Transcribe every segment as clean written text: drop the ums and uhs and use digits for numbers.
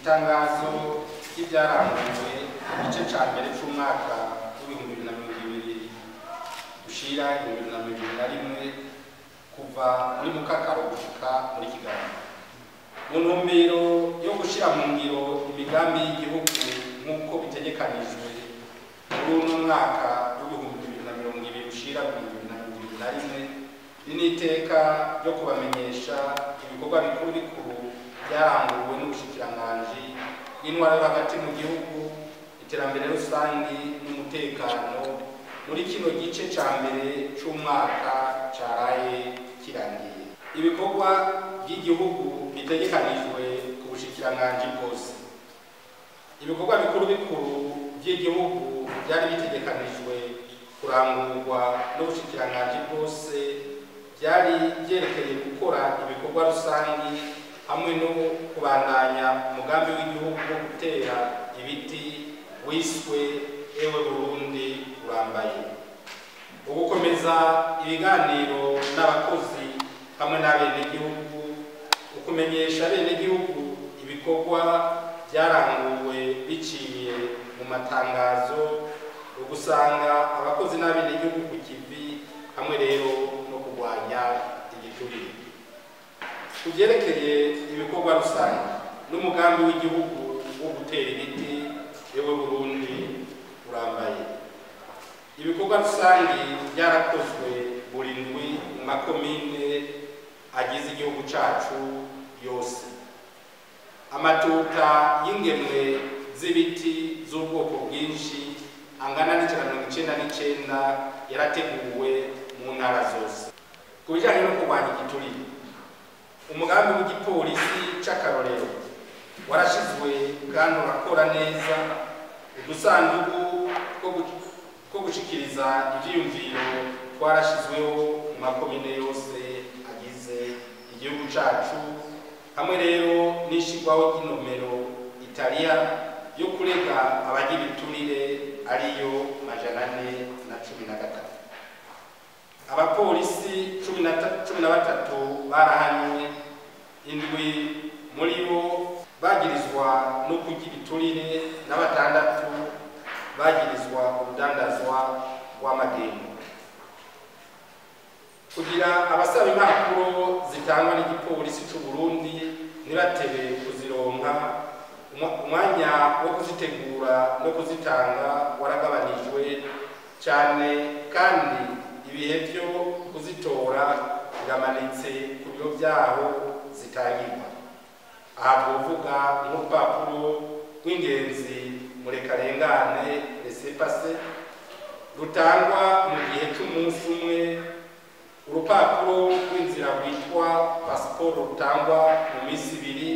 Itangazo ry'ibyaranguwe igice ca mbere c'umwaka w'2020 gushira 2021 kuva muri Mukakaro gushika muri Kigali, mu ntumbero yo gushira mu ngiro imigambi y'igihugu nk'uko bitegekanijwe muri uno mwaka w'2020 gushira 2021, iri ni iteka ryo kubamenyesha ibikorwa bikuru bikuru byaranguwe n'ubushikiranganji bw'intwaro yo hagati mu gihugu, iterambere rusangi n'umutekano muri kino gice ca mbere c'umwaka caraye kirangiye. Ibikorwa by'igihugu bitegekanijwe ku bushikiranganji bwose. Ibikorwa bikuru bikuru by'igihugu byari bitegekanijwe kurangurwa n'ubushikiranganji bwose byari byerekeye gukora ibikorwa rusangi hamwe no kubandanya umugambi w'igihugu wo gutera ibiti wiswe Ewe Burundi Urambaye, ugukomeza ibiganiro n'abakozi hamwe n'abenegihugu, ukumenyesha abenegihugu ibikorwa byaranguwe biciye mu matangazo, ugusanga abakozi n'abenegihugu ku kivi hamwe rero no kurwanya igiturire. Ku byerekeye ibikorwa rusange n'umugambi w'igihugu wo gutera ibiti Ewe Burundi Urambaye, ibikorwa rusange byarakozwe buri ndwi mu makomine agize igihugu cacu yose. Amatuta y'ingemwe z'ibiti z'ubwoko bwinshi angana n'199 yarateguwe mu ntara zose. Ku bijanye no kurwanya igiturire, umugambi w'igipolisi c'akarorero warashizwe kandi urakora neza. Udusandugu two gushikiriza ivyiyumviro twarashizweho mu makomine yose agize igihugu cacu, hamwe rero n'ishirwaho ry'inomero Italia yo kurega abagira ibiturire ariyo 413. Abapolisi 13 barahanywe, indwi muri bo bagirizwa no kurya ibiturire na 6 bagirizwa urudandazwa rw'amadeni. Kugira abasaba impapuro zitangwa n'igipolisi c'u Burundi ntibatebe kuzironka, umwanya wo kuzitegura no kuzitanga waragabanijwe cyane, kandi ibihe byo kuzitora biramanitse ku biro byaho zitangirwa. Aha twovuga nk'urupapuro rw'ingenzi murekarengane laissez-passer rutangwa mu gihe c'umunsi umwe, urupapuro rw'inzira rwitwa pasiporo rutangwa mu minsi ibiri,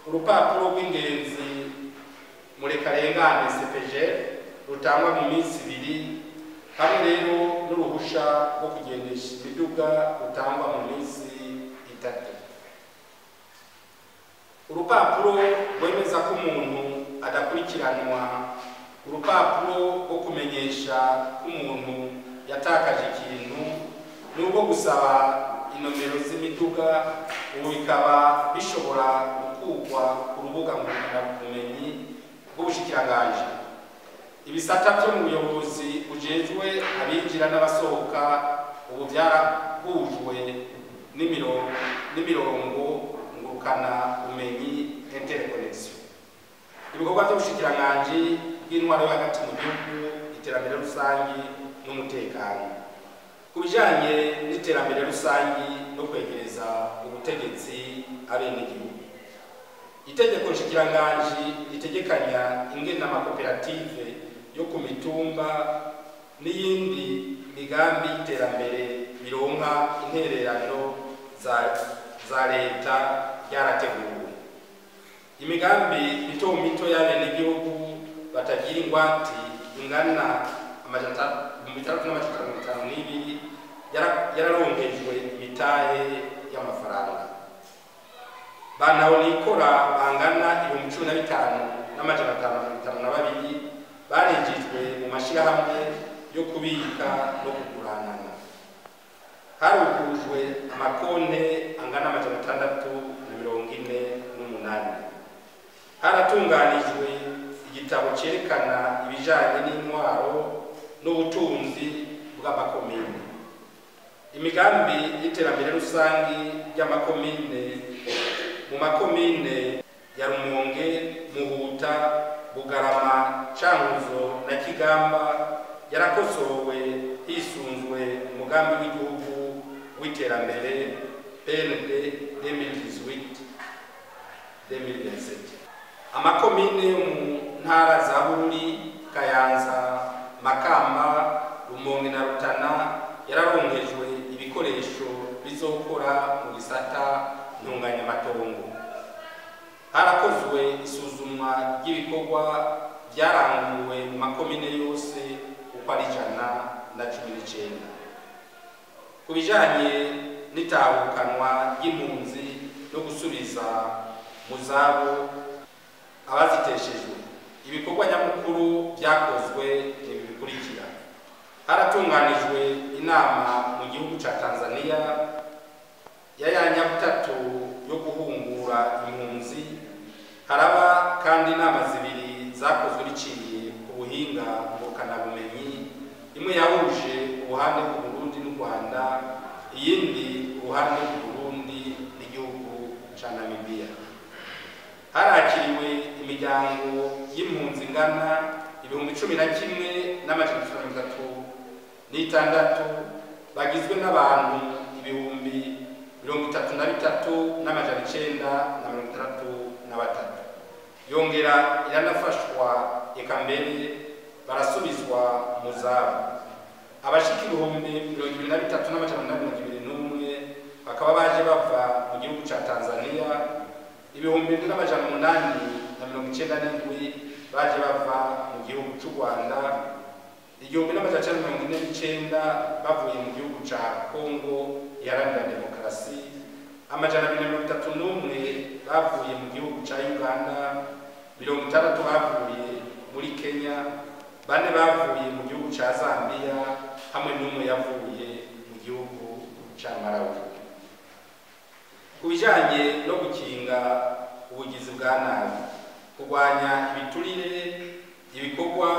urupapuro rw'ingenzi murekarengane CPG rutangwa mu minsi ibiri, hamwe rero n'uruhusha rwo kugendesha imiduga rutangwa mu minsi 3. Urupapuro rwemeza ko umuntu adakurikiranwa, urupapuro rwo kumenyesha ko umuntu yatakaje ikintu, nubwo gusaba inomero z'imiduga ubu bikaba bishobora gukurwa ku rubuga ngurukanabumenyi bw'ubushikiranganji. Ibisata byo mu buyobozi bujejwe abinjira n'abasohoka ubu byarahujwe n'imirongo ngurukanabumenyi interconnection. Ibikorwa by'ubushikiranganji bw'intwaro yo hagati mu gihugu, iterambere rusangi n'umutekano. Ku bijanye n'iterambere rusangi no kwegereza ubutegetsi abenegihugu, itegeko nshikiranganji ritegekanya ingene amakoperative yo ku mitumba n'iyindi migambi y'iterambere bironka intererano za leta ryarateguwe. Imigambi mito mito y'abenegihugu batagira ingwate ingana 652 yararonkejwe imitahe y'amafaranga. Bantaho nikora bangana 15,552 barinjijwe mu mashirahamwe yo kubika no kuguranana. Harugurujwe amakonte angana 648. Haratunganijwe igitabo cerekana ibijanye n'intwaro n'ubutunzi bw'amakomine. Imigambi y'iterambere rusangi ry'amakomine mu makomine ya Rumonge, Muhuta, Bugarama, Cankuzo na Kigamba yarakosowe hisunzwe umugambi w'igihugu w'iterambere PND 2018-2027. Amakomine yo mu ntara za Bururi, Kayanza, Makamba, Rumonge na Rutana yararonkejwe ibikoresho bizokora mu gisata ntunganyamatongo. Harakozwe isuzumwa ry'ibikorwa byaranguwe mu makomine yose uko ari 119. Ku bijanye n'itahukanwa ry'impunzi no gusubiza mu zabo abaziteshejwe, ibikorwa nyamukuru byakozwe ni ibi bikurikira. Haratunganijwe inama mu gihugu ca Tanzania ya nyabutatu yo guhungura impunzi. Haraba kandi inama zibiri zakozwe biciye ku buhinga ngurukanabumenyi, imwe yahuje uruhande rw'u Burundi n'u Rwanda, iyindi uruhande rw'u Burundi n'igihugu ca Namibia. Harakiriwe imiryango y'impunzi ingana 11,536 bagizwe n'abantu 33,963. Yongera iranafashwa eka mbere barasubizwa mu zabo. Abashika 23,821 bakaba baje bava mu gihugu ca Tanzania, 7,897 baje bava mu gihugu c'u Rwanda, 1,949 bavuye mu gihugu ca Congo iharanira demokarasi, 231 bavuye mu gihugu ca Uganda, 60 bavuye muri Kenya, 4 bavuye mu gihugu ca Zambia, hamwe n'umwe yavuye mu gihugu ca Malawi. Ku bijanye no gukinga ubugizi bwa nabi, kurwanya ibiturire, ibikorwa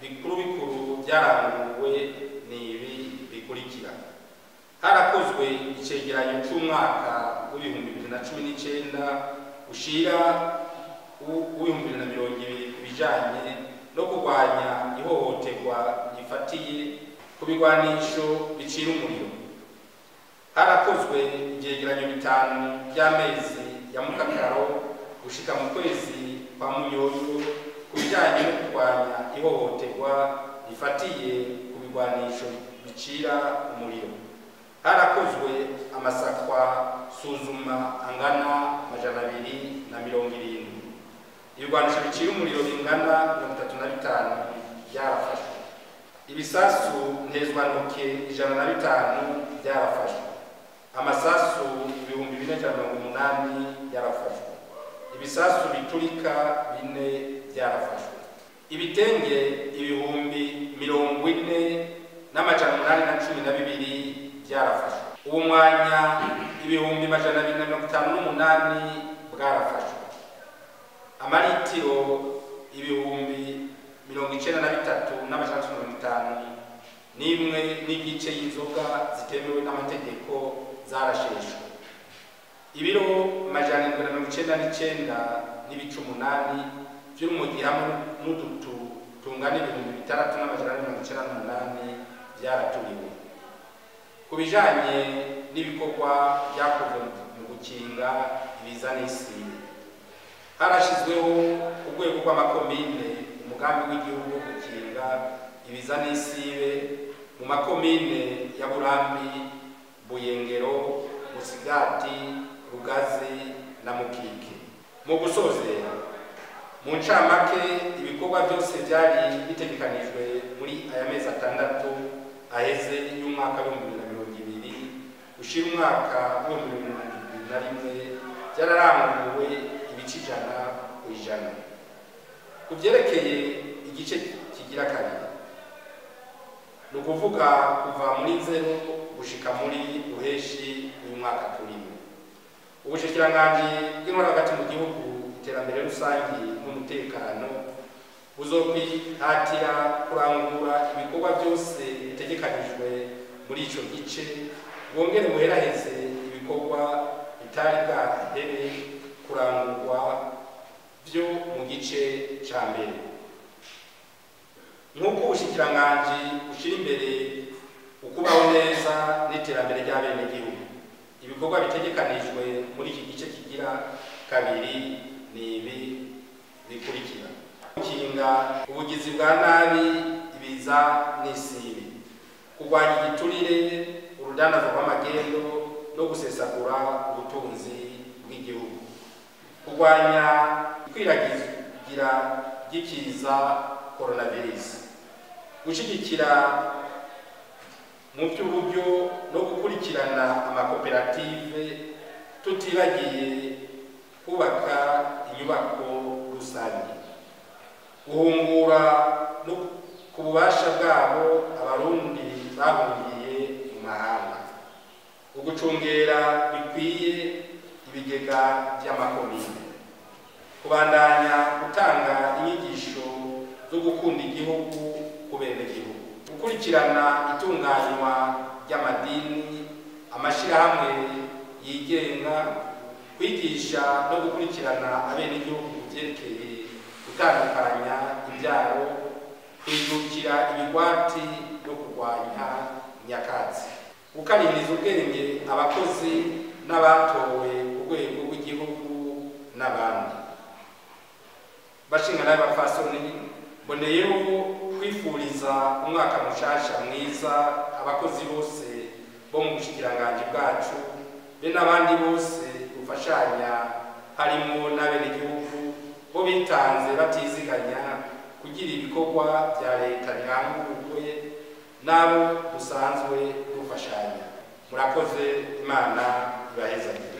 bikuru bikuru byaranguwe ni ibi bikurikira. Harakozwe icegeranyo c'umwaka w'2019 ushira w'2020 ku bijanye no kurwanya ihohoterwa rifatiye ku bigwanisho bicira umuriro. Harakozwe ivyegeranyo 5 by'amezi ya Mukakaro gushika mu kwezi kwa Munyonyo ku bijanye no kurwanya ihohoterwa rifatiye ku bigwanisho bicira umuriro. Harakozwe amasakwa suzuma angana 270. Ibigwanisho bicira umuriro bingana 35 byarafashwe. Ibisasu ntezwantoke 105 byarafashwe. Amasasu 2480 yarafashwe. Ibisasu biturika 4 byarafashwe. Ibitenge 40,812 byarafashwe. Uwo mwanya 258 bwarafashwe. Amaritiro 93,651 n'igice y'inzoga zitemewe n'amategeko zarasheshwe. Ibiro 799.8 vy'urumogi hamwe n'udutu tungana 6,498 vyaraturiwe. Ku bijanye n'ibikorwa byakozwe mu gukinga ibiza n'isibe, harashizweho urwego rw'amakomine umugambi w'igihugu wo gukinga ibiza n'isibe mu makomine ya Burambi, Buyengero, Musigati, Rugazi na Mukike. Mu gusozera, mu ncamake, ibikorwa byose byari bitegekanijwe muri aya mezi 6 aheze y'umwaka w'2020 ushira umwaka w'2021 byararanguwe ibice 100%. Ku vyerekeye igice kigira kabiri, ni ukuvuga kuva muri Nzero gushika muri Ruheshi uyu mwaka turimo, ubushikiranganji bw'intwaro hagati mu gihugu, iterambere iterambere rusangi n'umutekano buzokwihatira kurangura ibikorwa byose bitegekanijwe muri ico gice, bwongere buheraheze ibikorwa bitari bwahere kurangurwa vyo mu gice ca mbere. Nk'uko ubushikiranganji bushira imbere ukubaho neza n'iterambere ry'abenegihugu, ibikorwa bitegekanijwe muri iki gice kigira kabiri ni ibi bikurikira: gukinga ubugizi bwa nabi, ibiza n'isibi, kurwanya igiturire, urudandazwa rw'amagendo no gusesagura ubutunzi bw'igihugu, kurwanya ikwiragira ry'ikiza coronavirus, gushigikira mu by'uburyo no gukurikirana amakoperative, tutibagiye kubaka inyubako rusange, guhungura no ku bubasha bwabo abarundi bahungiye mu mahanga, ugucungera bikwiye ibigega by'amakomine, kubandanya gutanga inyigisho zo gukunda igihugu ku benegihugu, gukurikirana itunganywa ry'amadini, amashirahamwe yigenga, kwigisha no gukurikirana abenegihugu ku vyerekeye gutandukanya imbyaro, kwijukira ibigwati no kurwanya nyakatsi, gukaririza ubwenge abakozi n'abatowe ku rwego rw'igihugu n'abandi. Bashinga n'abapfasoni, mboneyeho kwifuriza umwaka mushasha mwiza abakozi bose bo mu bushikiranganji bwacu be n'abandi bose dufashanya, harimo n'abenegihugu bo bitanze batiziganya kugira ibikorwa vya leta birangurwe n'abo dusanzwe dufashanya. Murakoze, Imana ibahezagire.